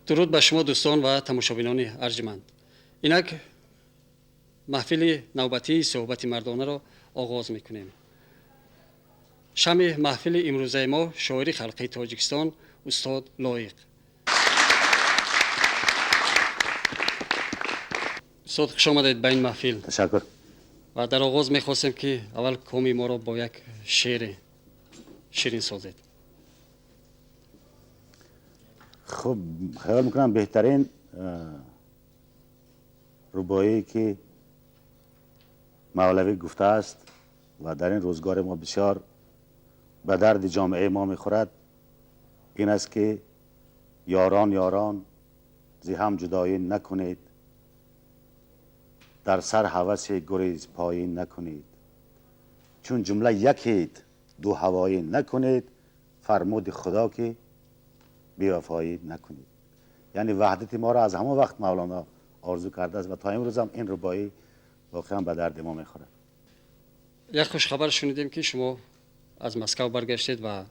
Дуруд ба шумо, дӯстон ва тамошобинони арҷманд. Инак маҳфили навбатии суҳбати мардонаро оғоз мекунем. Шами маҳфили имрӯзаи мо шоири халқии Тоҷикистон устод Лоиқ. Устод, хуш омадед ба ин маҳфил. Ташаккур. Ва дар оғоз мехостем, ки аввал коми моро бо як шеъре ширин созед. Хуб, хаёл мекунам, беҳтарин рубоие ки Мавлавӣ гуфтааст ва дар ин рӯзгори мо бисёр ба дарди ҷомеаи мо мехӯрад, ин аст ки ёрон, ёрон, зи ҳам ҷудоӣ накунед, дар сар ҳаваси гурезпоӣ накунед, чун ҷумла якед, ду ҳавоӣ накунед, фармуди Худо ки бевафоӣ накунед. Яъне ваҳдати моро аз ҳамон вақт Мавлоно орзу кардааст ва то имрӯз ҳам ин рубоӣ воқеан ба дарди мо мехӯрад. Як хушхабар шунидем, ки шумо аз Москав баргаштед ва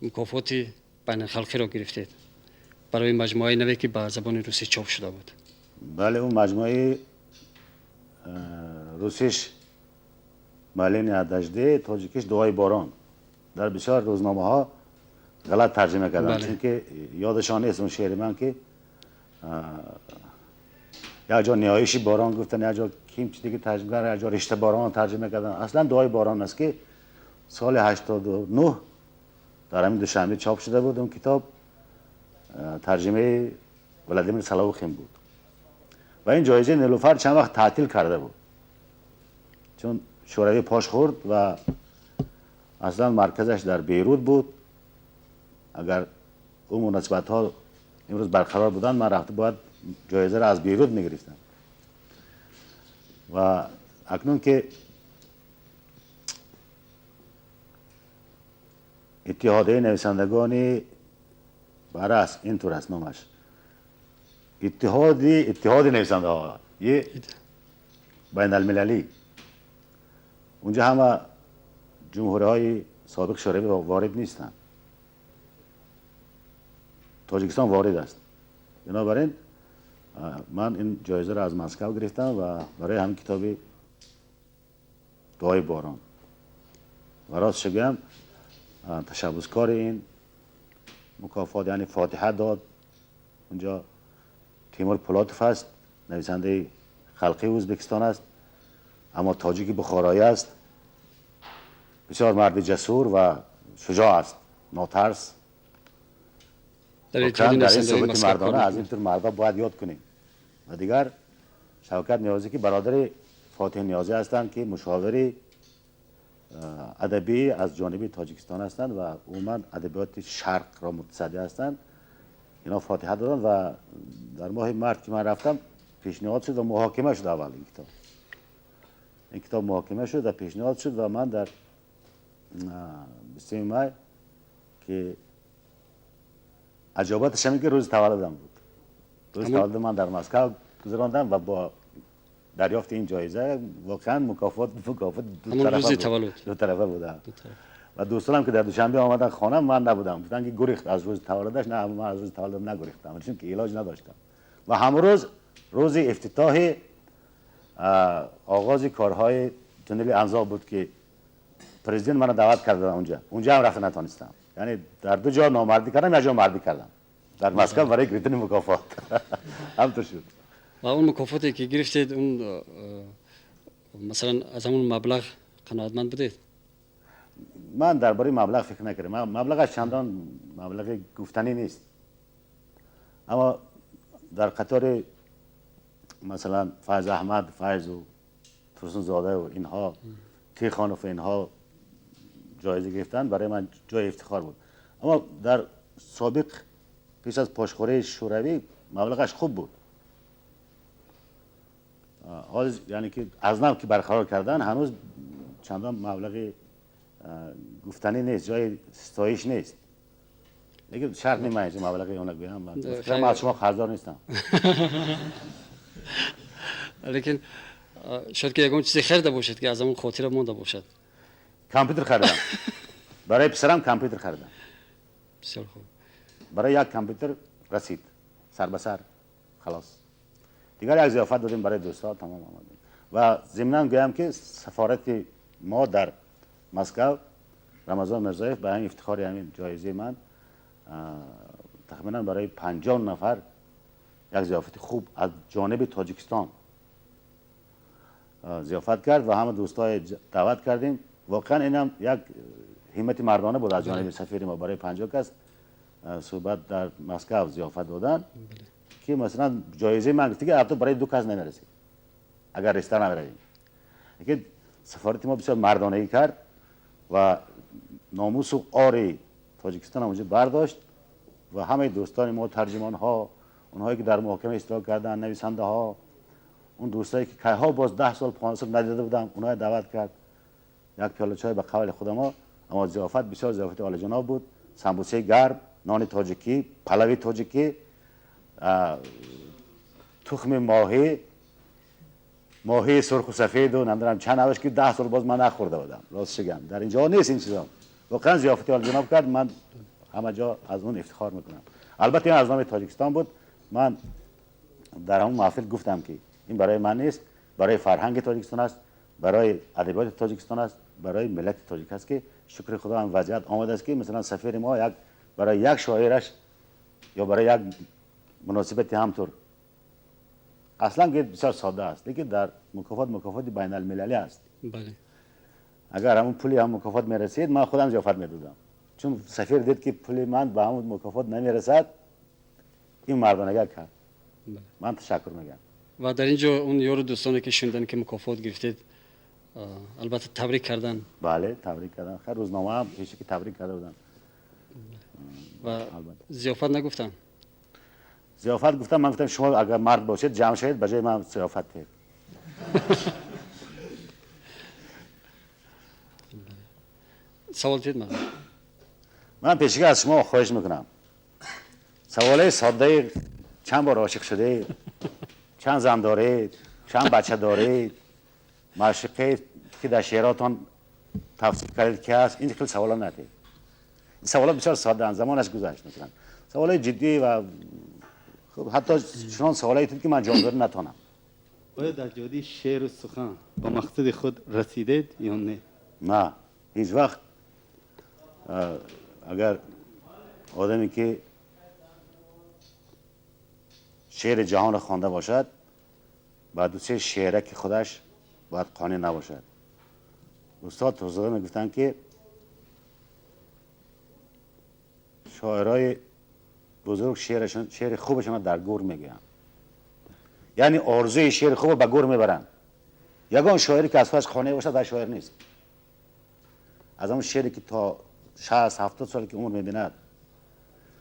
мукофоти байналхалқиро гирифтед барои маҷмӯаи наве, ки ба забони русӣ чоп шуда буд. Бале, он маҷмӯаи русиш «Моление о дожде», тоҷикиш «Дуои борон». Дар бисёр рӯзномаҳо ғалат тарҷима карданд, чунки ёдашон нест он шеъри ман, ки як ҷо ниёиши борон гуфтан, як ҷо ким чи дига тарҷима кардан, як ҷо ришта борон тарҷима кардан. Аслан «Дуои борон» аст, ки соли 89 дар ҳамин Душанбе чоп шуда буд. Он китоб тарҷимаи Владимир Солоухин буд ва ин ҷоизаи Нилуфар чанд вақт таътил карда буд, чун Шӯравӣ пош хӯрд ва аслан марказаш дар Бейрут буд. Агар ӯ муносибатҳо имрӯз барқарор буданд, ман рафта бояд ҷоизаро аз Бейрут мегирифтам. Ва акнун ки Иттиҳодияи нависандагони барас, интур аст номаш, иттиҳоди нависандаҳо байналмилалӣ, унҷа ҳама ҷумҳуриҳои собиқ Шӯравӣ ворид нестанд, Тоҷикистон ворид аст. Бинобар ин ман ин ҷоизаро аз Москав гирифтам ва барои ҳамин китоби «Дуои борон». Ва росташо гӯям, ташаббускори ин мукофот, яъне фотиҳа дод унҷо, Тимур Пулотов аст, нависандаи халқии Ӯзбекистон аст, аммо тоҷики бухороӣ аст. Бисёр марди ҷасур ва шуҷоъ аст, нотарс. Дар дар ин суҳбати мардона кор аз ин тур марда бояд ёд кунем. Ва дигар Шавкат Ниёзӣ, ки бародари Фотиҳ Ниёзӣ ҳастанд, ки мушовири адабӣ аз ҷониби Тоҷикистон ҳастанд ва умуман адабиёти шарқро мутасаддӣ ҳастанд, ино фотиҳа доданд. Ва дар моҳи март ки ман рафтам, пешниҳод шуд ва муҳокима шуд. Аввал ин китоб муҳокима шуд ва пешниҳод шуд ва ман дар 20 май, ки аҷобаташ ҳамин ки рӯзи таваллудам буд, рӯзи таваллуди ман дар Москав гузарондам ва бо дарёфти ин ҷоиза воқеан мукофот дутарафа буда. Ва дӯстонам, ки дар Душанбе омадан хона, ман набудам, гуфтанд, ки гурехт аз рӯзи таваллудаш. На, ман аз рӯзи таваллудам нагурехтам, чунки илоҷ надоштам. Ва ҳамрӯз рӯзи ифтитоҳи оғози корҳои туннели Анзоб буд, ки президент маро даъват карда унҷа ҳам рафта натонистам. Яъне дар ду ҷо номардӣ кардам, як ҷо мардӣ кардам, дар Москва барои гирифтани мукофот. Ҳамтур шуд. Ва он мукофоте, ки гирифтед, он масалан аз ҳамон маблағ қаноатманд будед? Ман дар бораи маблағ фикр накардам. Маблағаш чандон маблағи гуфтанӣ нест, аммо дар қатори масалан Файз Аҳмад Файзу Турсунзодаву инҳо, Тихонов, инҳо ҷоиза гирифтанд, барои ман ҷои ифтихор буд. Аммо дар собиқ, пеш аз пошхӯрии Шӯравӣ, маблағаш хуб буд. Ҳозир, яъне ки аз нав ки барқарор кардан, ҳанӯз чандон маблағи гуфтанӣ нест, ҷои ситоиш нест. Лекин шарт не ман инҷо маблағи она гӯям. Ман аз шумо қарздор нестам. Лекин шояд ки ягон чизе харида бошед, ки аз ҳамон хотира монда бошад. Компютер харидам барои писарам, компютер харидам. Бисёр хуб. Барои як компютер расид. Сар ба сар халос. Дигар як зиёфат додем барои дӯстҳо, тамом омадем. Ва зимнан гӯям ки сафорати мо дар Москва Рамазон Мирзоев ба ҳамин ифтихори ҳамин ҷоизаи ман тахминан барои 50 нафар як зиёфати хуб аз ҷониби Тоҷикистон зиёфат кард ва ҳама дӯстҳои даъват кардем. Воқеан инам як ҳиммати мардона буд аз ҷониби сафири мо барои 50 кас суҳбат дар Москва зиёфат додан ки масалан ҷоизаи ман гуфт ки ҳатто барои 2 кас намерасид агар ресторан наравем. Лекин сафорати мо бисёр мардонагӣ кард ва номусу ори Тоҷикистон онҷо бардошт ва ҳамаи дӯстони мо, тарҷумонҳо, онҳое ки дар муҳокима иштирок карданд, нависандаҳо, он дӯстое ки кайҳо боз 10 сол 15 сол надида будам, онҳоро даъват кард. Як пиёла чой ба қавли худамо, аммо зиёфат бисёр зиёфати олиҷаноб буд. Самбусаи гарм, нони тоҷикӣ, палави тоҷикӣ, тухми моҳӣ, моҳии сурху сафеду намедонам чанд навъаш ки 10 сол боз ман нахӯрда будам. Рост шигам, дар инҷо нест ин чизо. Воқеан зиёфати олиҷаноб кард, ман ҳама ҷо аз он ифтихор мекунам. Албатта ин аз номи Тоҷикистон буд. Ман дар ҳамон маҳфил гуфтам ки ин барои ман нест, барои фарҳанги Тоҷикистон аст, барои адабиёти Тоҷикистон аст, барои миллати тоҷик аст ки шукри Худо ҳам вазъият омадааст ки масалан сафири мо як барои як шоираш ё барои як муносибати ҳамтур аслан бисёр сода аст, лекин дар мукофот мукофоти байналмилалӣ аст. Агар ҳамон пули ҳам мукофот мерасид, ман худам зиёфат медодам. Чун сафир дид ки пули ман ба ҳамон мукофот намерасад, ин мардонагӣ кард. Ман ташаккур мегӯям. Ва дар ин ҷо он ёру дӯстоне ки шуниданд ки мукофот гирифтед, албатта табрик кардан. Бале, табрик кардан. Хайр, рӯзнома ҳам пеши ки табрик карда буданд. Ва зиёфат нагуфтанд? Зиёфат гуфтам, ман гуфтам шумо агар мард бошед ҷамъ шавед, ба ҷои ман зиёфат диҳед. Савол дид ман? Ман пешига аз шумо хоҳиш мекунам. Саволаи соддаи чанд бор ошиқ шудед, чанд зан доред, чанд бача доред, маъшуқе ки дар шеъротон тавсиф кардед ки ҳаст, ин хел саволо надиҳед. Ин саволо бисёр соддаанд, замонаш гузашт. Масалан саволои ҷиддӣ ва хуб ҳатто чунон саволое ки ман ҷавоб дода натавонам. Оё дар ҷодаи шеъру сухан ба мақсади худ расидед ё не? На, ҳеҷ вақт. Агар одаме ки шеъри ҷаҳонро хонда бошад, ба ду-се шеъре ки худаш бояд қонеъ набошад. Устод Турсунзода мегуфтанд ки шоирои бузург шеъри хубашонро дар гур мегӯянд, яъне орзуи шеъри хубро ба гур мебаранд. Ягон шоире ки аз худаш қонеъ бошад, дар шоир нест. Аз ҳамон шеъре ки то 60-70 сол ки умр мебинад,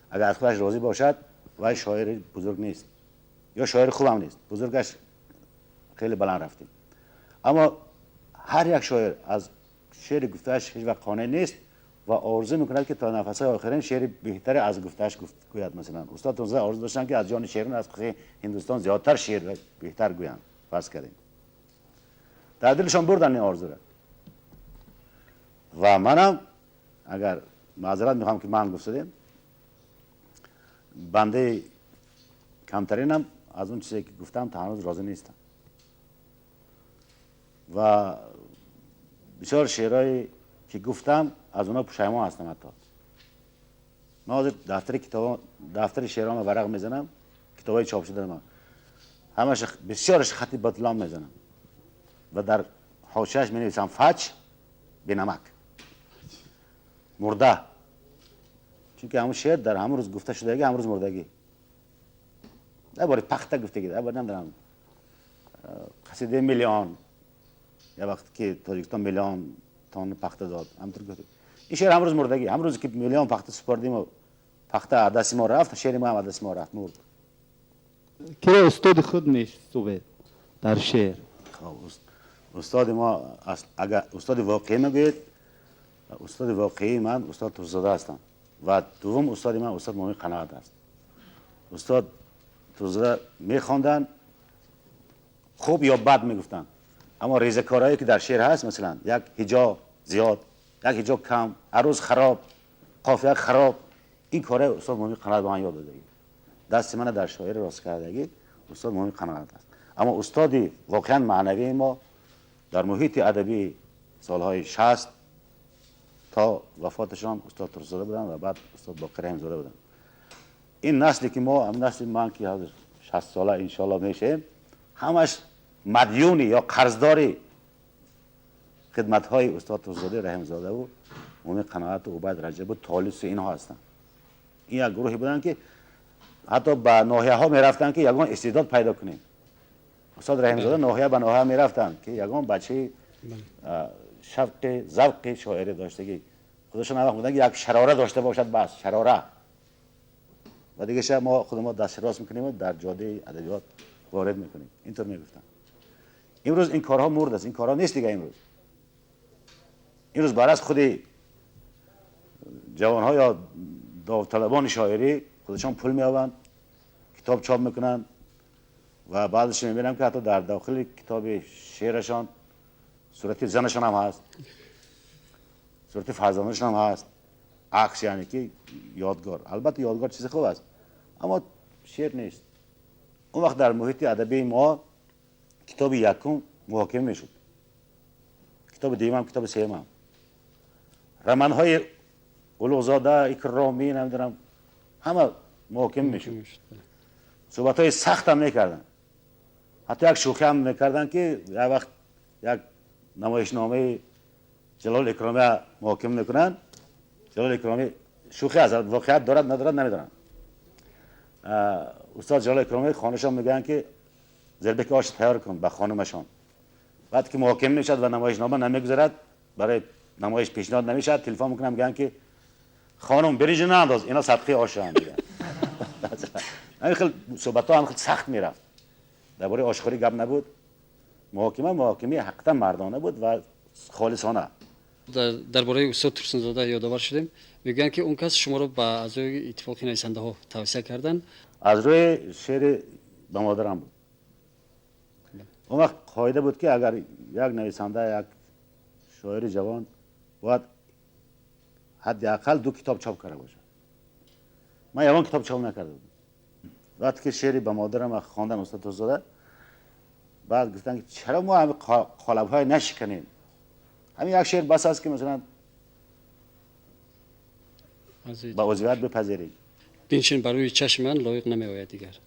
агар аз худаш розӣ бошад, вай шоири бузург нест ё шоири хубам нест. Бузургаш хеле баланд рафтем. Аммо ҳар як шоир аз шеъри гуфтааш ҳеҷ вақт қонеъ нест ва орзу мекунад ки то нафасҳои охирин шеъри беҳтаре аз гуфтааш гӯяд. Масалан устод Турсунзода орзу доштанд ки аз ҷони шеърон аз қиссаи Ҳиндустон зиёдтар шеър беҳтар гӯянд. Фарз кардем, дар дилшон бурданд ин орзуро. Ва манам агар маъзарат мехоҳам ки ман гуфтадем, бандаи камтаринам аз он чизе ки гуфтам то ҳанӯз розӣ нестам ва бисёр шеърҳое ки гуфтам аз онҳо пушаймон ҳастам. Ҳатто ман ҳозир дафтари китоб, дафтари шеърҳоро варақ мезанам, китобҳои чоп шудаи ман ҳамааш бисёраш хати батлон мезанам ва дар ҳошияш менависам фач бенамак, мурда, чунки ҳамон шеър дар ҳамон рӯз гуфта шудагӣ, ҳамон рӯз мурдагӣ. Дар бораи пахта гуфтагӣ, дар бораи намедонам қасидаи миллион, як вақт ки Тоҷикистон миллион тонна пахта дод, ҳамтур гуфт. Ин шеър ҳамон рӯз мурдагӣ, ҳамон рӯзе ки миллион пахта супордиму пахта аз дасти мо рафт, шеъри мо ҳам аз дасти мо рафт, мурд. Киро устоди худ мешуморед дар шеър? Хоб, устоди мо, агар устоди воқеӣ мегӯед, устоди воқеии ман устод Турсунзода ҳастанд ва дуввум устоди ман устод Мӯмин Қаноат аст. Устод Турсунзода мехонданд, хуб ё бад мегуфтанд, аммо резакорҳое ки дар шеър ҳаст, масалан як ҳиҷо зиёд, як ҳиҷо кам, арӯз хароб, қофия хароб, ин корҳои устод Мӯмин Қаноат ба ман ёд додагӣ. дасти мана дар шоири рост кардагӣ устод Муҳаммад Қаноат аст. Аммо устоди воқеан маънавии мо дар муҳити адабии солҳои 60 то вафоташон устод Турсунзода буданд ва баъд устод Боқир Раҳимзода буданд. Ин насле ки мо, насли ман ки ҳозир 60 сола иншоалло мешавем, ҳамаш мадюни ё қарздори хидматҳои устод Турсунзода, Раҳимзода ва Муҳаммад Қаноат ва Убайд Раҷаб ва Толис инҳо ҳастанд. Ин як гурӯҳе буданд ки ҳатто ба ноҳияҳо мерафтанд ки ягон истеъдод пайдо кунем. Устод Раҳимзода ноҳия ба ноҳия мерафтанд ки ягон бачаи шавқи завқи шоирӣ доштагӣ, худашон вақт буданд ки як шарора дошта бошад, бас шарора, ва дигаша мо худ мо даст рост мекунем ва дар ҷодаи адабиёт ворид мекунем. Интавр мегуфтанд. Имрӯз ин корҳо мурд аст, ин корҳо нест дига. Имрӯз баръакс, худи ҷавонҳо ё довталабони шоирӣ худашон пул меёбанд, китоб чоп мекунанд ва баъдаш мебинам ки ҳатто дар дохили китоби шеърашон сурати занашон ҳам ҳаст, сурати фарзандашон ҳам ҳаст, акс, яъне ки ёдгор. Албатта, ёдгор чизи хуб аст, аммо шеър нест. Он вақт дар муҳити адабии мо китоби якум муҳокима мешуд, китоби дуюмам, китоби сеюмам, романҳои Улуғзода, Икромӣ, намедонам, ҳама муҳокима мешуд. Суҳбатҳои сахтам мекарданд, ҳатто як шӯхӣ ҳам мекарданд ки як вақт як намоишномаи Ҷалол Икромия муҳокима мекунанд. Ҷалол Икромӣ, шӯхӣ аст, воқеият дорад, надорад, намедонам, устод Ҷалол Икромӣ хонашон мегӯянд ки зирбеки ош тайёр кун ба хонумашон. Баъд ки муҳокима мешавад ва намоишнома намегузарад, барои намоиш пешниҳод намешавад, телефон мекунам, мегӯянд ки хонум, биринҷ наандоз, ино садқаи ошанд. Ҳамин хел суҳбатҳо ҳам хел сахт мерафт. Дар бораи ошхӯрӣ гап набуд. Муҳокима муҳокимаи ҳақиқатан мардона буд ва холисона. Дар бораи устод Турсунзода ёдовар шудем. Мегӯянд ки он кас шуморо ба аъзои Иттифоқи нависандаҳо тавсия карданд. Аз рӯи шеъри «Ба модарам» буд. Он вақт қоида буд ки агар як нависанда, як шоири ҷавон бояд ҳадди ақал ду китоб чоп карда бошад. Ман ягон китоб чоп накарда будам. Вақте ки шеъри «Ба модарам» хондан устод Турсунзода, баъд гуфтанд ки чаро мо ҳамин қолабҳое нашиканем, ҳамин як шеър бас аст ки масалан ба узвият бипазирем. Биншин бар рӯи чашми ман лоиқ намеояд дигар.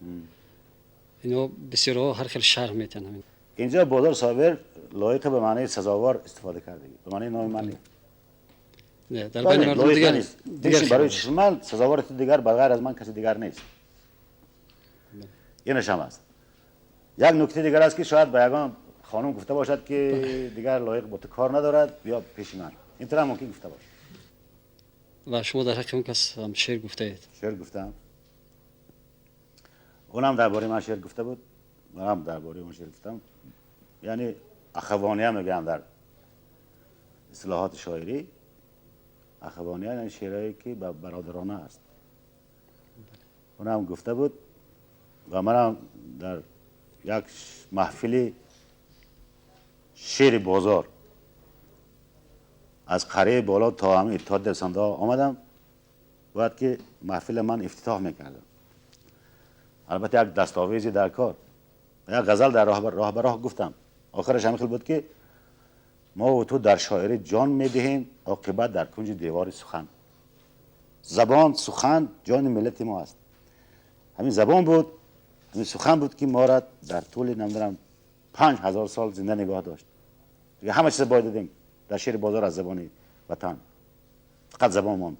Ино бисёрҳо ҳар хел шарҳ метиҳанд. Инҷо Бозор Собир лоиқ ба маънии сазовор истифода кардагӣ, ба маънии номи ман не. Дар байни мардум дигар. Дигар барои чашми ман сазовори ту дигар ба ғайр аз ман каси дигар нест. Инаш ҳам аст. Як нукта дигар аст ки шояд ба ягон хонум гуфта бошад ки дигар лоиқ бо ту кор надорад, биё пеши ман. Интавр ҳам мумкин гуфта бошад. Ва шумо дар ҳаққи он кас ҳам шеър гуфтаед. Шеър гуфтам, онам дар бораи ман шеър гуфта буд, манам дар бораи он шеър гуфтам. Яъне ахавония мегӯянд дар истилоҳоти шоирӣ. Ахавония яъне шеърҳое ки ба бародарона аст. Онам гуфта буд ва манам дар як маҳфили шеъри бозор аз қарияи боло то ҳамин Иттиҳоди нависандаҳо омадам. Бояд ки маҳфила ман ифтитоҳ мекардам. Албатта, як дастовезе дар кор, як ғазал дар роҳ ба роҳ гуфтам. Охираш ҳамин хел буд ки мо ва ту дар шоирӣ ҷон медиҳем, оқибат дар кунҷи девори сухан. Забон, сухан ҷони миллати мо аст. Ҳамин забон буд, ҳамин сухан буд ки моро дар тӯли, намедонам, 5000 сол зинда нигоҳ дошт. Дига ҳама чиз бой додем дар шеъри бозор аз забони ватан, фақат забон монд.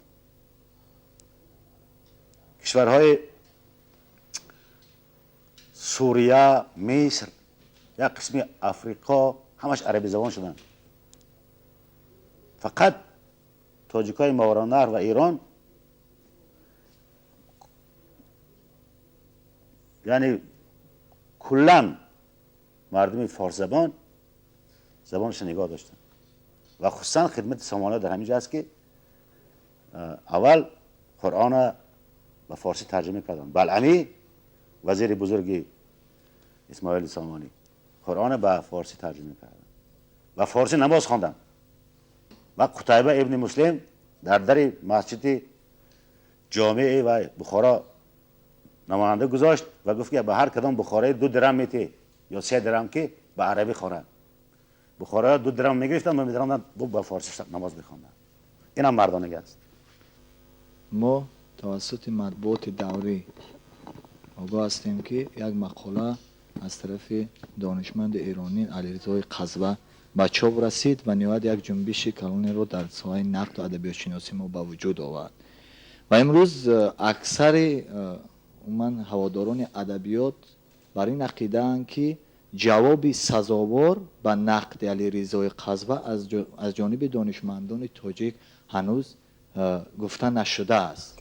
Кишварҳои Сурия, Миср, як қисми Африқо ҳамаш арабӣ забон шуданд. Фақат тоҷикҳои Мовароуннаҳр ва Эрон, яъне куллан мардуми форсзабон забонашро нигоҳ доштанд. Ва хусусан хидмати Сомониҳо дар ҳамин ҷо аст ки аввал Қуръона ба форсӣ тарҷума карданд. Балъамӣ, вазири бузурги Исмоили Сомонӣ, Қуръона ба форсӣ тарҷума карданд ва форсӣ намоз хонданд. Ва Қутайба ибни Муслим дар дари масҷиди ҷомеи ва Бухоро намоянда гузошт ва гуфт ки ба ҳар кадом бухорои 2 дирам мети ё 3 дирам ки ба арабӣ хонад. Бухороя 2 дирам мегирифтанд ва медаромаданд ба форсӣ намоз мехонданд. Инам мардонагӣ аст. Мо тавассути матбуоти даврӣ огоҳ ҳастем ки як мақола аз тарафи донишманди эронӣ Алиризои Қазва ба чоп расид ва ниҳоят як ҷунбиши калонеро дар соҳаи нақду адабиётшиносӣ мо ба вуҷуд овард. Ва имрӯз аксари умуман ҳаводорони адабиёт бар ин ақидаанд ки ҷавоби сазовор ба нақди Алиризои Қазва аз ҷониби донишмандони тоҷик ҳанӯз гуфта нашудааст.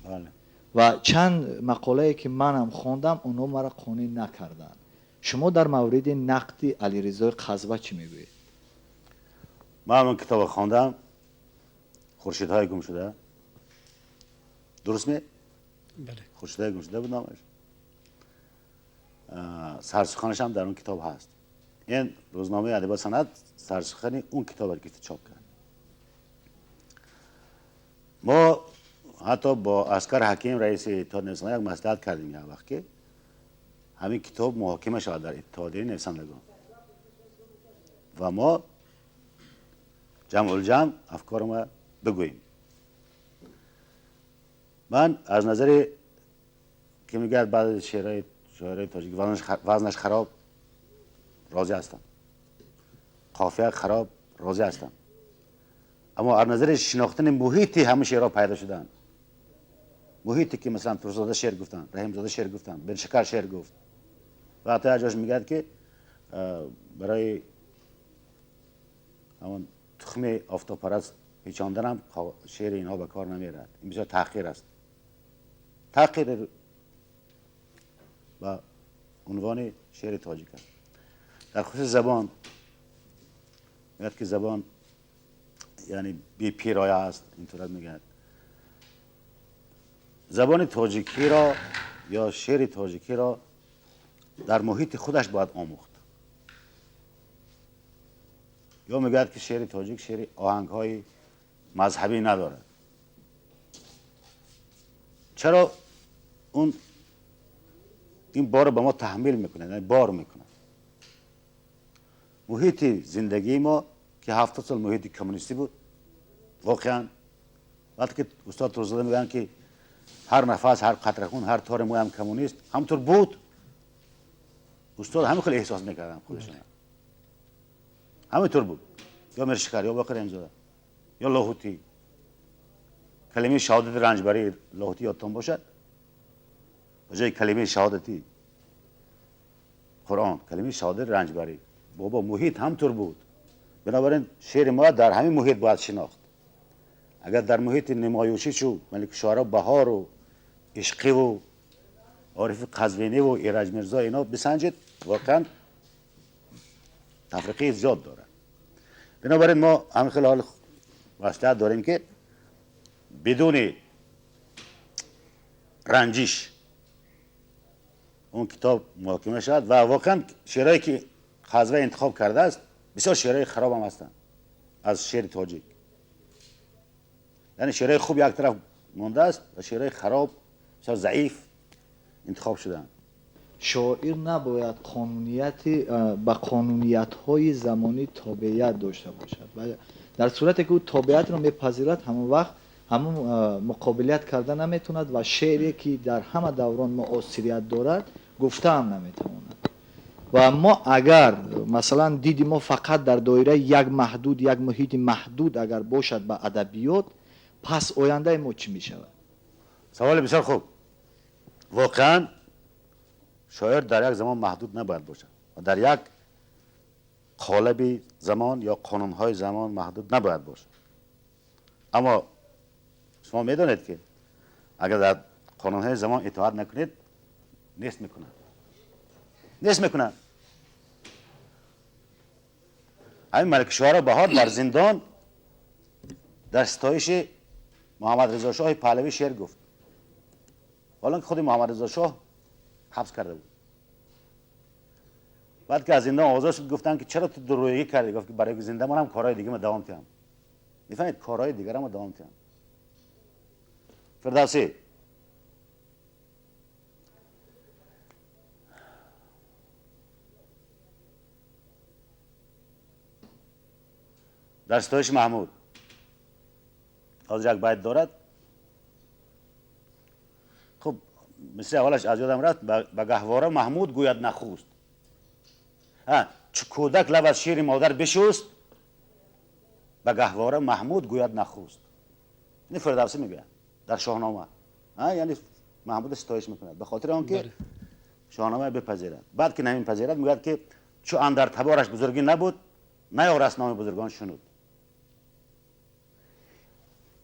Ва чанд мақолае ки манам хондам, онҳо маро қонеъ накарданд. Шумо дар мавриди нақди Алиризои Қазва чӣ мегӯед? Ман он китобро хондам, Хуршидҳои гумшуда. Дуруст ме? Бале. Хуршидҳои гумшуда буд номаш. Сарсуханаш ҳам дар он китоб ҳаст. Ин рӯзномаи адабиёт санъат сарсухани он китобро гирифта чоп кард. Мо ҳатто бо Аскар Ҳаким, раиси иттиҳоди нависандагон, як маслиҳат кардем як вақт ки ҳамин китоб муҳокима шавад дар иттиҳодияи нависандагон ва мо ҷамъулҷамъ афкори мо бигӯем. Ман аз назаре ки мегӯяд баъзе шеърҳои шоирои тоҷик вазнаш хароб, розӣ ҳастам, қофия хароб, розӣ ҳастам, аммо аз назари шинохтани муҳити ҳамаи шеърҳо пайдо шуданд, муҳите ки масалан Турсунзода шеър гуфтанд, Раҳимзода шеър гуфтанд, Биншакар шеър гуфт ва ҳатто як ҷош мегӯяд ки барои ҳамон тухми офтобпараст печонданам шеъри инҳо ба кор намерад. Ин бисёр таҳқир аст, таҳқир ба унвони шеъри тоҷик аст. Дар хусуси забон мегӯяд ки забон яъне бепироя аст, интавр мегӯяд. Забони тоҷикиро ё шеъри тоҷикиро дар муҳити худаш бояд омӯхт. Ё мегӯяд ки шеъри тоҷик шеъри оҳангҳои мазҳабӣ надорад. Чаро он ин борро ба мо таҳмил мекунад, яъне бор мекунад? Муҳити зиндагии мо ки 70 сол муҳити коммунистӣ буд, воқеан вақте ки устод Турсунзода мегӯянд ки ҳар нафас, ҳар қатра хун, ҳар тори мӯям коммунист, ҳамтур буд. Устод ҳамин хел эҳсос мекарданд худашон, ҳамин тур буд. Ё Миршикар, ё Боқир Раҳимзода, ё Лоҳутӣ. Калимаи шаҳодати ранҷбарии Лоҳутӣ ёдтон бошад, ба ҷои калимаи шаҳодати Қуръон, калимаи шаҳодати ранҷбарӣ. Бобо, муҳит ҳамтур буд. Бинобар ин шеъри мо дар ҳамин муҳит бояд шинохт. Агар дар муҳити нимоюшӣ чу Маликушшуаро Баҳору Ишқиву Орифи Қазвиниву Ираҷ Мирзо ино бисанҷед, воқеан тафриқии зиёд дорад. Бинобар ин мо ҳамин хел ҳол маслиҳат дорем ки бидуни ранҷиш он китоб муҳокима шавад ва воқеан шеърҳое ки Қазва интихоб кардааст бисёр шеърҳои хароб ҳам ҳастанд аз шеъри тоҷик. Яъне шеърҳои хуб як тараф мондааст ва шеърҳои хароб бисёр заиф интихоб шудаанд. Шоир набояд ба қонуниятҳои замонӣ тобеият дошта бошад ва дар сурате ки ӯ тобеиятро мепазирад, ҳамон вақт ҳамон муқобилият карда наметавонад ва шеъре ки дар ҳама даврон муосирият дорад гуфта ҳам наметавонад. Ва мо агар масалан диди мо фақат дар доираи як маҳдуд, як муҳити маҳдуд агар бошад ба адабиёт, пас ояндаи мо чӣ мешавад? Саволи бисёр хуб. Воқеан шоир дар як замон маҳдуд набояд бошад ва дар як қолаби замон ё қонунҳои замон маҳдуд набояд бошад. Аммо шумо медонед ки агар дар қонунҳои замон итоат накунед, нест мекунад, нест мекунад. Ҳамин Маликушшуаро Баҳор дар зиндон дар ситоиши Муҳаммад Резо шоҳи Паҳлавӣ шеър гуфт, ҳоло ки худи Муҳаммад Резо шоҳ ҳабс карда буд. Баъд ки аз зиндон озод шуд, гуфтанд ки чаро ту дурӯягӣ кардӣ? Гуфт ки барои зинда монам корҳои дигаро давом диҳам. Мефаҳмед, корҳои дигарамо давом диҳам. Фирдавсӣ Дар ситоиши Маҳмуд ҳозир як байт дорад. Хуб, мисли аввалаш аз ёдам рафт. Ба гаҳвора Маҳмуд гӯяд нахуст, чу кӯдак лаб аз шири модар бишуст, ба гаҳвора Маҳмуд гӯяд нахуст. Ин Фирдавсӣ мегӯяд дар Шоҳнома, яъне Маҳмудро ситоиш мекунад ба хотири он ки Шоҳнома бипазирад. Баъд ки намепазирад, мегӯяд ки чу андар табораш бузургӣ набуд, наёраст номи бузургон шунуд.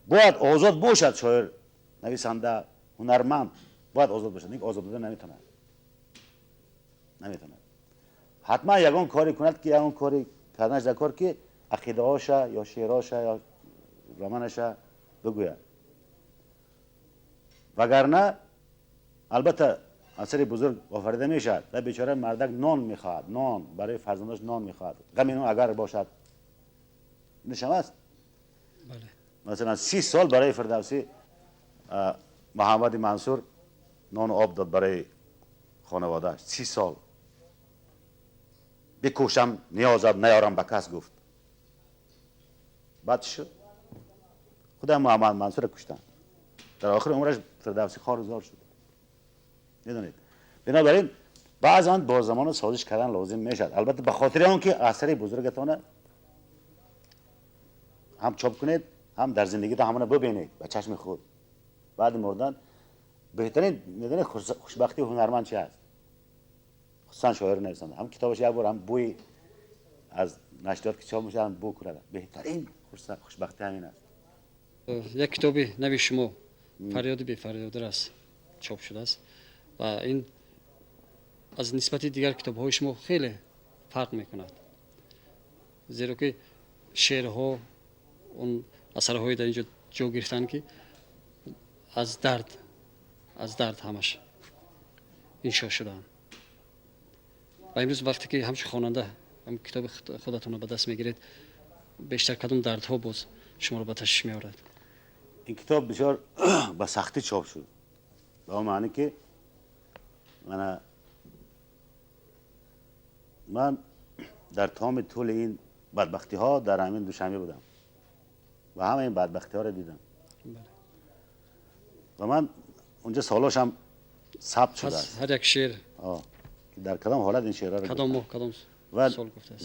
Бояд озод бошад шоир, нависанда, ҳунарманд бояд озод бошад. Ин озод буда наметавонад, наметавонад. Ҳатман ягон коре кунад ки ягон кори карданаш дар кор ки ақидаҳоша ё шеърҳоша ё романаша бигӯяд. Вагарна албатта асари бузург офарида мешавад ва бечора мардак нон мехоҳад, нон барои фарзандаш нон мехоҳад. Ғами нон агар бошад нишам аст. Масалан 30 сол барои Фирдавсӣ Муҳаммади Мансур нону об дод барои хонаводааш. 30 сол бикӯшам ниёзад наёрам ба кас гуфт. Баъд чӣ шуд? Худам Муҳаммад Мансурро куштанд. Дар охири умраш Фирдавсӣ хору зор шуд. Медонед, бинобар ин баъзан бо замона созиш кардан лозим мешавад. Албатта ба хотири он ки асари бузургатона ҳам чоп кунед, ҳам дар зиндагита ҳамона бибинед ба чашми худ. Баъди мурдан беҳтарин, медонед, хушбахтии ҳунарманд чи аст? Хусусан шоиру нависанда. Ҳам китобаш як бор ҳам бӯи аз нашриёт ки чоп мешавад, ҳам бӯ кунад. Беҳтарин хушбахтӣ ҳамин аст. Як китоби нави шумо «Фарёди бефарёдир» аст, чоп шудааст ва ин аз нисбати дигар китобҳои шумо хеле фарқ мекунад, зеро ки шеърҳо, он асарҳое дар инҷо ҷо гирифтанд ки аз дард ҳамаш иншо шудаанд. Ва имрӯз вақте ки ҳамчун хонанда ҳам китоби худатонро ба даст мегиред, бештар кадом дардҳо боз шуморо ба ташвиш меорад? Ин китоб бисёр ба сахтӣ чоп шуд, ба он маъне ки ман дар тамоми тӯли ин бадбахтиҳо дар ҳамин Душанбе будам ва ҳама ин бадбахтиҳоро дидам ва ман унҷо солҳошам сабт шудааст. Ҳар як шеър дар кадом ҳолат ин шеърҳоро кадом моҳ, кадом сол гуфтааст.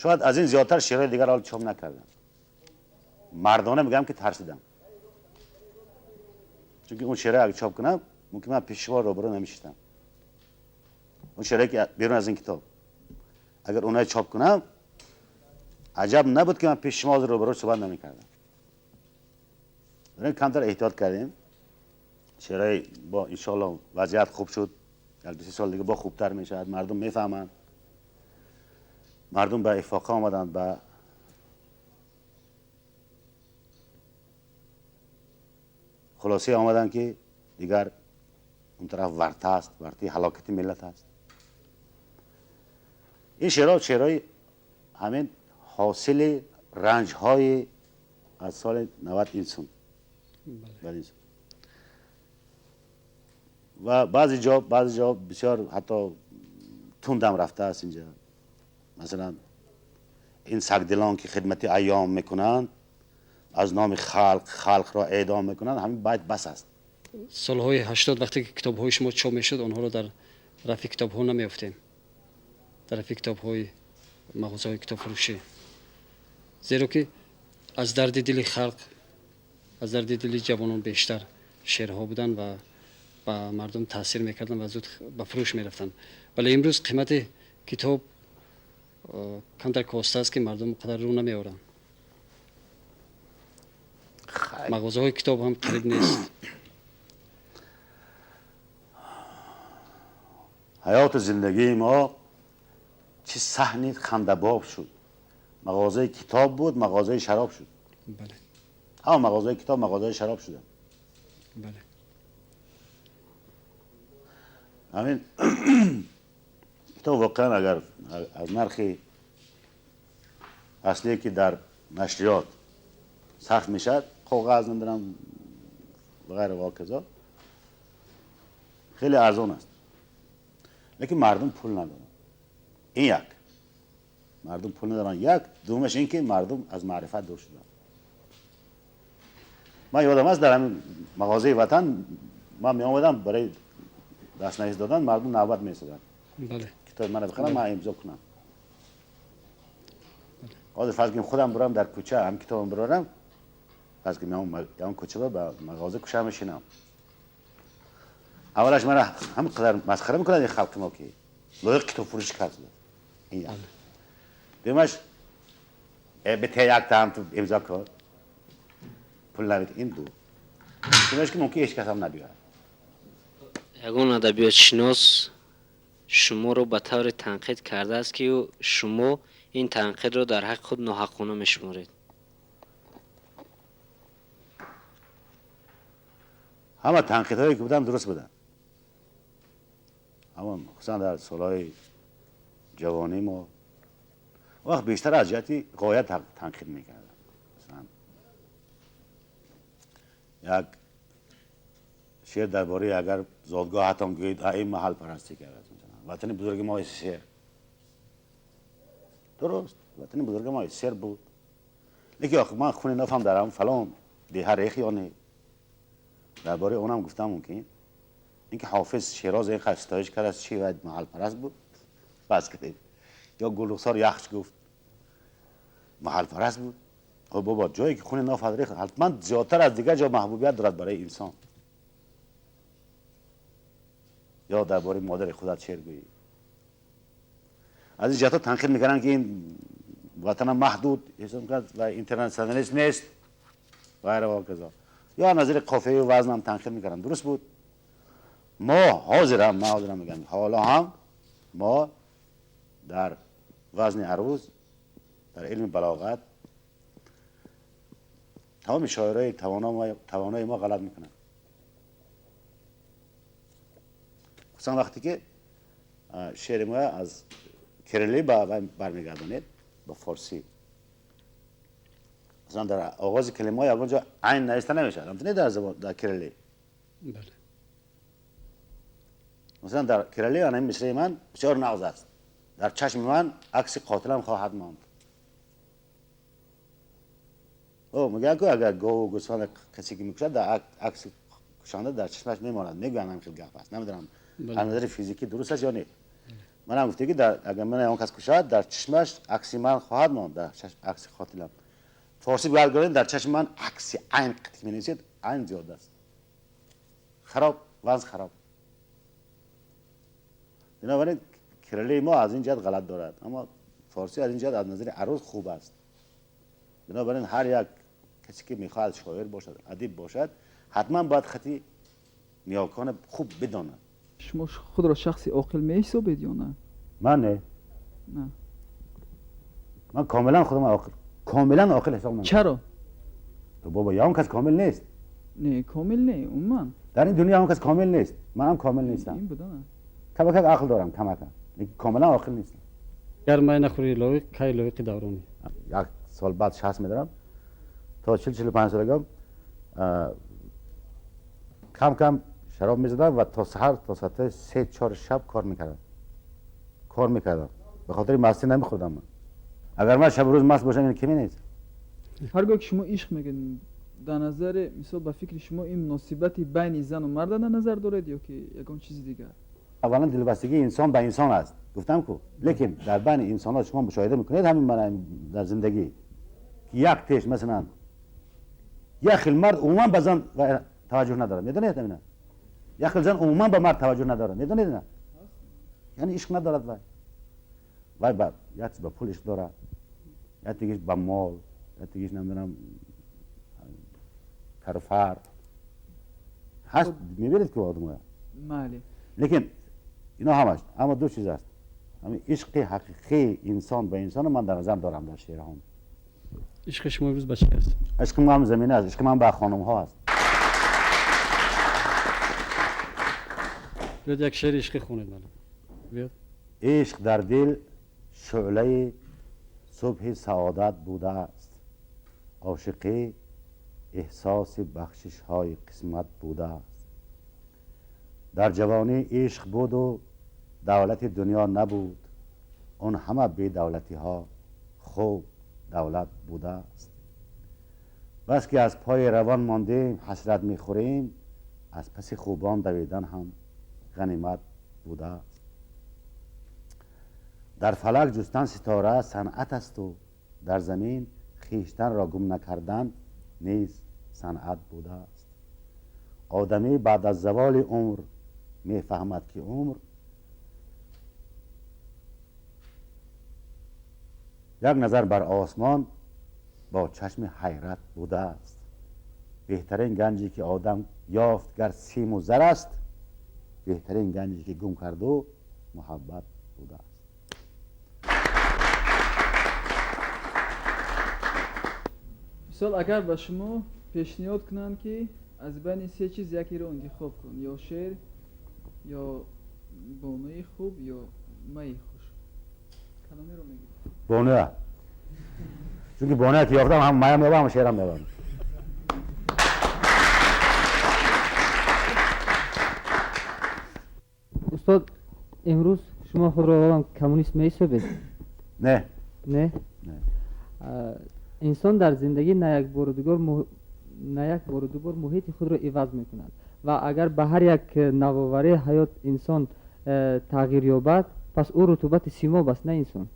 Шояд аз ин зиёдтар шеърҳои дигар ҳол чоп накардам. Мардона мегӯям ки тарсидам, чунки он шеърҳо агар чоп кунам мумкин ман пеши шумо рӯбарӯ намешидам. Он шеърҳое ки берун аз ин китоб агар онҳоро чоп кунам, аҷаб набуд ки ман пеши шумо рӯбарӯ суҳбат намекардам. Барои камтар эҳтиёт кардем. Шеърҳои бо иншоаллоҳ вазъият хуб шуд, як ду се сол дига бо хубтар мешавад, мардум мефаҳманд, мардум ба ифоқа омаданд, ба хулосе омаданд ки дигар он тараф варта аст, вартаи ҳалокати миллат аст. Ин шеърҳо шеърҳои ҳамин ҳосили ранҷҳои аз соли 90 инсон ва баъзе ҷо бисёр ҳатто тундам рафтааст. Инҷа масалан ин сагдилон ки хидмати айём мекунанд, аз номи халқ халқро эъдом мекунанд, ҳамин байт бас аст. Солҳои 80 вақте ки китобҳои шумо чоп мешуд, онҳоро дар рафи китобҳо намеёфтем, дар рафи китобҳои мағозаҳои китобфурӯшӣ, зеро ки аз дарди дили халқ, аз дарди дили ҷавонон бештар шеърҳо буданд ва ба мардум таъсир мекарданд ва зуд ба фурӯш мерафтанд. Вале имрӯз қимати китоб камтар коста аст ки мардум қадар рӯ намеоранд. Мағозаҳои китоб ҳам қариб нест. Ҳаёту зиндагии мо чӣ саҳни хандабоб шуд. Мағозаи китоб буд, мағозаи шароб шуд. Ҳама мағозаи китоб мағозаи шароб шуданд. Ҳамин китоб воқеан агар аз нархи аслие ки дар нашриёт сарф мешавад, коғаз намедонам ва ғайра ва ҳоказо, хеле арзон аст. Лекин мардум пул надоранд. Ин як. Мардум пул надоранд. Як, дуввумаш ин ки мардум аз маърифат дур шуданд. Ман ёдам аст, дар ҳамин мағозаи Ватан ман меомадам барои дастнавис додан, мардум навбат меистоданд. Китоби маро бихаранд, ман имзо кунам. Ҳозир фарз кунем худам бурам дар кӯча, ҳам китобам бирорам, фарз кунем ям кӯча ба мағоза куша мешинам. Аввалаш мара ҳам қадар масхара мекунад ин халқи мо, ки лоиқ китобфурӯшӣ кард. Ин як. Дуюмаш, бите якта ҳам ту имзо кун, пул намед. Ин ду. Сеюмаш, ки мумкин ҳеҷ кас ҳам набиёрад. Ягон адабиётшинос шуморо ба тавре танқид кардааст, ки шумо ин танқидро дар ҳаққи худ ноҳаққона мешуморед? Ҳама танқидҳое ки буданд, дуруст буданд. Ҳамон хусусан дар солҳои ҷавонӣ мо вақт бештар аз ҷиҳати ғоя танқид мекардам. Масалан, як шеър дар бораи агар зодгоҳатон гӯед, ин маҳалпарастӣ кардааст. Масалан, ватани бузурги мо СССР. Дуруст, ватани бузурги мо СССР буд. Лекин охир ман хуни нафам дар ҳамон фалон деҳа рех ё не? Дар бораи онам гуфтам мумкин. Инки Ҳофиз Шероз инқадр ситоиш кардааст, чӣ вай маҳалпараст буд? Фарз кунед. Ё Гулрухсор Яхш гуфт, маҳалпараст буд. Хоб бобо, ҷое ки хуни нафат рехт, ҳатман зиёдтар аз дигар ҷо маҳбубият дорад барои инсон. Ё дар бораи модари худат шеър гӯӣ. Аз ин ҷиҳатҳо танқид мекунанд, ки ин ватана маҳдуд ҳисоб мекунад ва интернатсионалист нест, ғайра ва ҳоказо. Ё аз назари қофияю вазн ҳам танқид мекунанд. Дуруст буд. Мо ҳозирам, ман ҳозирам мегӯям, ҳоло ҳам мо дар вазни аруз, дар илми балоғат тамоми шоирои тавонои мо ғалат мекунанд. Хусусан вақте ки шеъри мо аз кирилли бармегардонед ба форсӣ. Масалан, дар оғози калимаҳо ягон ҷо айн нависта намешавад. Ҳамту не дар забон, дар кирилли? Бале. Масалан, дар кирилли ана ин мисраи ман бисёр нағз аст. Дар чашми ман акси қотилам хоҳад монд. О, мегӯянд, ки агар гову гӯсфанда касе ки мекушад, дар акси кушанда дар чашмаш мемонад. Мегӯянд, ҳам хел гап аст. Намедонам, аз назари физикӣ дуруст аст ё не. Манам гуфта, ки агар ман он кас кушад, дар чашмаш акси ман хоҳад монд, дар чашм акси қотилам. Форсӣ баргардонед, дар чашми ман акси айн ки менависед, айн зиёд аст. Хароб, вазн хароб. Бинобар ин кирилли мо аз ин ҷиҳат ғалат дорад, аммо форсӣ аз ин ҷиҳат аз назари аруз хуб аст. Бинобар ин ҳар як касе ки мехоҳад шоир бошад, адиб бошад, ҳатман бояд хати ниёкона хуб бидонад. Шумо худро шахси оқил меҳисобед ё на? Ман не. На. Ман комилан худам оқил, комилан оқил ҳисоб намекунам. Чаро? То бобо, ягон кас комил нест. Не, комил не, умуман. Дар ин дунё ягон кас комил нест. Манам комил нестам. Ин буда, на? Камакак ақл дорам, камакак. Лекин комилан оқил нестам. Гар май нахӯри лоиқ, кай лоиқи давронӣ? Як сол баъд 60 медорам. То 40-45 солагиам кам кам шароб мезадам ва то саҳар, то соати 3-4 шаб кор мекардам. Кор мекардам. Ба хотири мастӣ намехӯрдам ман. Агар ман шабу рӯз маст бошам, ин ки менависам? Ҳар гоҳ ки шумо ишқ мегӯед, дар назари, мисол, ба фикри шумо ин муносибати байни зану марда дар назар доред ё ки ягон чизи дигар? Аввалан дилбастагии инсон ба инсон аст. Гуфтам ку. Лекин дар байни инсонҳо шумо мушоҳида мекунед ҳамин ман дар зиндагӣ, ки як теш, масалан, як хел мард умуман ба зан таваҷҷӯҳ надорад. Медонед ҳамина? Як хел зан умуман ба мард таваҷҷӯҳ надорад. Медонед ина? Яъне ишқ надорад вай. Вай ба як ба пул ишқ дорад, як дигаш ба мол, як дигаш намедонам карфар. Ҳаст, мебинед ки одамоя. Бале. Лекин ино ҳамаш, аммо ду чиз аст. Ҳамин ишқи ҳақиқии инсон ба инсонро ман дар назар дорам дар шеърҳом. Ишқи шумо имрӯз ба чи аст? Ишқи ман замина аст, ишқи ман ба хонумҳо аст. Биёд як шеъри ишқӣ хонед мана. Биёд. Ишқ дар дил шӯълаи субҳи саодат будааст. Ошиқӣ эҳсоси бахшишҳои қисмат будааст. Дар ҷавонӣ ишқ буду давлати дунё набуд. Он ҳама бедавлатиҳо хуб давлат будааст. Бас ки аз пои равон мондем, ҳасрат мехӯрем, аз паси хубон давидан ҳам ғанимат будааст. Дар фалак ҷустан ситора санъат асту дар замин хештанро гум накардан низ санъат будааст. Одамӣ баъд аз заволи умр мефаҳмад, ки умр як назар бар осмон бо чашми ҳайрат будааст. Беҳтарин ганҷе ки одам ёфт гар симу зар аст, беҳтарин ганҷе ки гум карду муҳаббат будааст. Мисол, агар ба шумо пешниҳод кунанд, ки аз байни се чиз якеро интихоб кун: ё шеър, ё бонуи хуб, ё майи хуш, кадомеро мегиред? Бонуя, чунки бонуя ки ёфтам, ҳам маям меёбам, ҳам шеърам меёбам. Устод, имрӯз шумо худро коммунист меҳисобед? Не. Не? Не. Инсон дар зиндагӣ на як бору дугор, на як бору ду бор муҳити худро иваз мекунад ва агар ба ҳар як навоварии ҳаёт инсон тағйир ёбад, пас ӯ рутубати симоб аст, на инсон.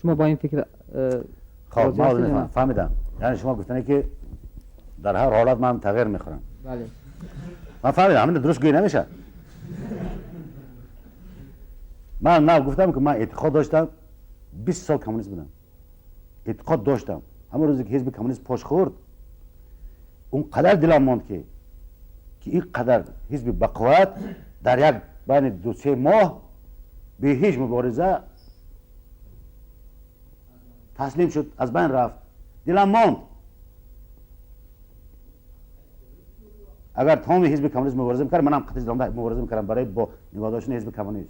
Шумо бо ин фикр Хоб, ман фаҳмидам. Яъне шумо гуфтане, ки дар ҳар ҳолат ман тағйир мехӯрам. Бале. Ман фаҳмидам, ҳамин дуруст гӯӣ намешавад. Ман на гуфтам, ки ман эътиқод доштам, 20 сол коммунист будам, эътиқод доштам. Ҳамон рӯзе ки ҳизби коммунист пош хӯрд, он қадар дилам монд, ки ин қадар ҳизби бақувват дар як байни 2-3 моҳ бе ҳеҷ мубориза таслим шуд, аз байн рафт. Дилам монд. Агар тамоми ҳизби коммунист мубориза мекард, манам қатъи мубориза мекардам барои бо нигоҳ доштани ҳизби коммунист.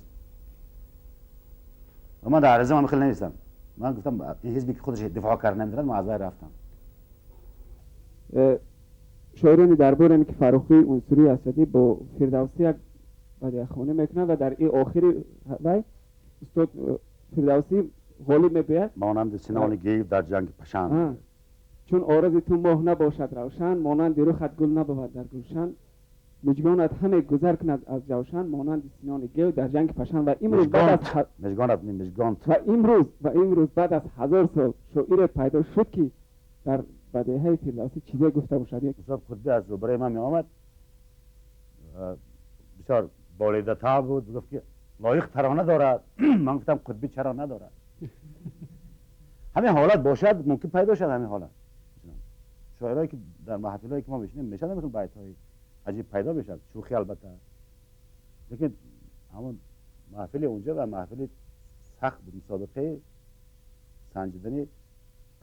Ва ман дар аризаам ҳам хеле навиштам. Ман гуфтам, ин ҳизбе ки худаш дифоъ карда наметавонад, ман аз вай рафтам. Шоирони дарборем, ки Фаррухӣ, Унсурӣ, Асадӣ бо Фирдавсӣ як бадиахонӣ мекунанд ва дар ин охири вай устод Фирдавсӣ ғолиб мебиёяд. Монанди синони гев дар ҷанги пашанд. Чун орози ту моҳ набошад равшан, монанди рухат гул набовад дар гулшан, мижгонат ҳаме гузар кунад аз ҷавшан, монанди синони гев дар ҷанги пашан. Ва имрӯз баъд аз мижгонат не, мижгонт. Ва имрӯз баъд аз 1000 сол шоире пайдо шуд, ки дар бадеҳаи Фирдавсӣ чизе гуфта бошад. Устод Қутбӣ аз рӯбарои ман меомад, бисёр болидатабъ буд, гуфт, ки Лоиқ тарона дорад. Ман гуфтам, Қутбӣ чаро надорад? Ҳамин ҳолат бошад, мумкин пайдо шавад. Ҳамин ҳолат шоирое ки дар маҳфилҳое ки мо мешинем, мешавад ҳамин байтҳои аҷиб пайдо мешавад, шӯхӣ албатта, лекин ҳамон маҳфили унҷа ва маҳфили сахт буд, мусобиқаи санҷидани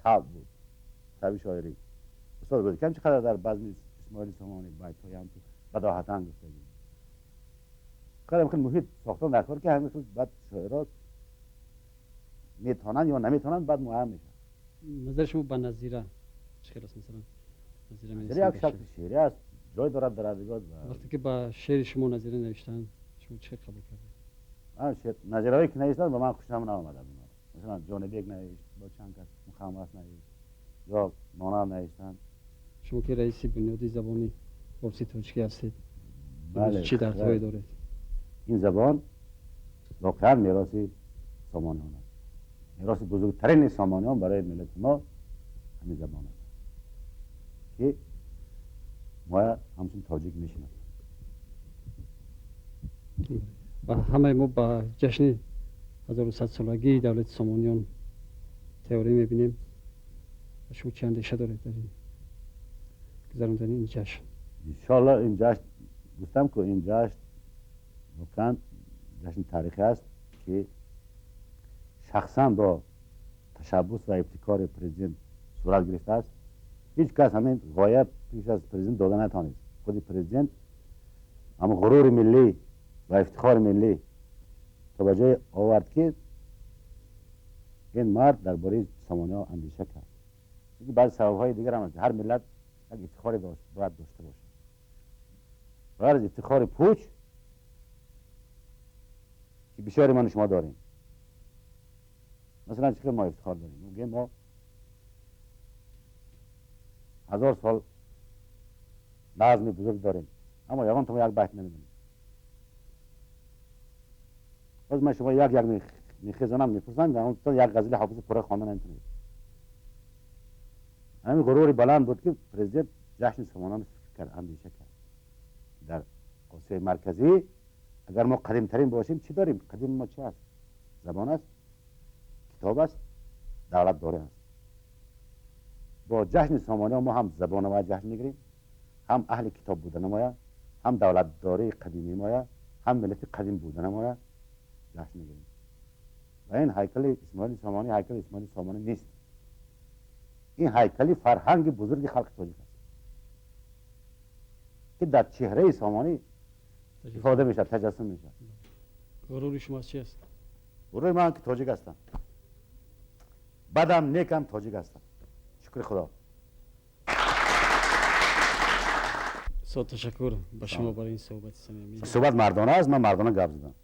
табъ буд, табъи шоирӣ. Устод Рӯдакӣ чӣ қадар дар базми Исмоили Сомонӣ байтҳои ҳамту бадоҳатан гуфтагӣ. Қадар хел муҳит сохтан дар кор, ки ҳамин хел баъд шоиро метавонанд ё наметавонанд, баъд муайян мешавад. Назари шумо ба назира чӣ хел аст, масалан? Назира як шакли шеърӣ аст, ҷой дорад дар адабиёт. Вақте ки ба шеъри шумо назира навиштанд, шумо чӣ қабул кардед? Назираҳое ки навиштанд, ба ман хушам наомад. Масалан, Ҷонибек навишт, бо чанд кас Мухаммас навишт ё монанд навиштанд. Шумо ки раиси бунёди забони форсии тоҷикӣ ҳастед, чӣ дардҳое доред? Ин забон воқеан мероси сомониён аст. Мероси бузургтарини сомониён барои миллати мо ҳамин забон аст, ки мо ҳамчун тоҷик мешиносем. Ва ҳамаи мо ба ҷашни 1100-солагии давлати Сомониён тайёрӣ мебинем. Шумо чӣ андеша доред дар ин гузарондани ин ҷашн? Иншоалло, ин ҷашн, гуфтам ку, ин ҷашн воқеан ҷашни таърихӣ аст, ки шахсан бо ташаббус ва ибтикори президент сурат гирифтааст. Ҳеҷ кас ҳамин ғоя пеш аз президент дода натавонист. Худи президент ҳамон ғурури миллӣ ва ифтихори миллӣ то ба ҷое овард, ки ин мард дар бораи сомониҳо андеша кард. Чунки баъзе сабабҳои дигар ҳам аст. Ҳар миллат як ифтихоре бояд дошта бошад, ғайр аз ифтихори пуч, ки бисёре ману шумо дорем. Масалан, чӣ мо ифтихор дорем? Мегӯем, мо 1000 сол назми бузург дорем, аммо ягон томо як байт намедонем. Боз ман шумо як як мехезонам, мепурсам, як ғазали Ҳофизи пурра хонда наметавонед. Ҳамин ғурури баланд буд, ки президент ҷашни Сомониён фикр кард, андеша кард. Дар Осиёи Марказӣ агар мо қадимтарин бошем, чӣ дорем? Қадим мо чӣ аст? Забон аст, китоб аст, давлатдорӣ аст. Бо ҷашни Сомониён мо ҳам забона бояд ҷашн мегирем, ҳам аҳли китоб будана моя, ҳам давлатдории қадимӣ моя, ҳам миллати қадим будана моя ҷашн мегирем. Ва ин ҳайкали Исмоили Сомонӣ ҳайкали Исмоили Сомонӣ нест. Ин ҳайкали фарҳанги бузурги халқи тоҷик аст, ки дар чеҳраи Сомонӣ ифода мешавад, таҷассум мешавад. Ғурури шумо чи аст? Ғурури ман, ки тоҷик ҳастам. Бадам некам, тоҷик ҳастам. Шукри Худо. Устод, ташаккур ба шумо барои ин суҳбати самимӣ. Суҳбат мардона аст, ман мардона гап задам.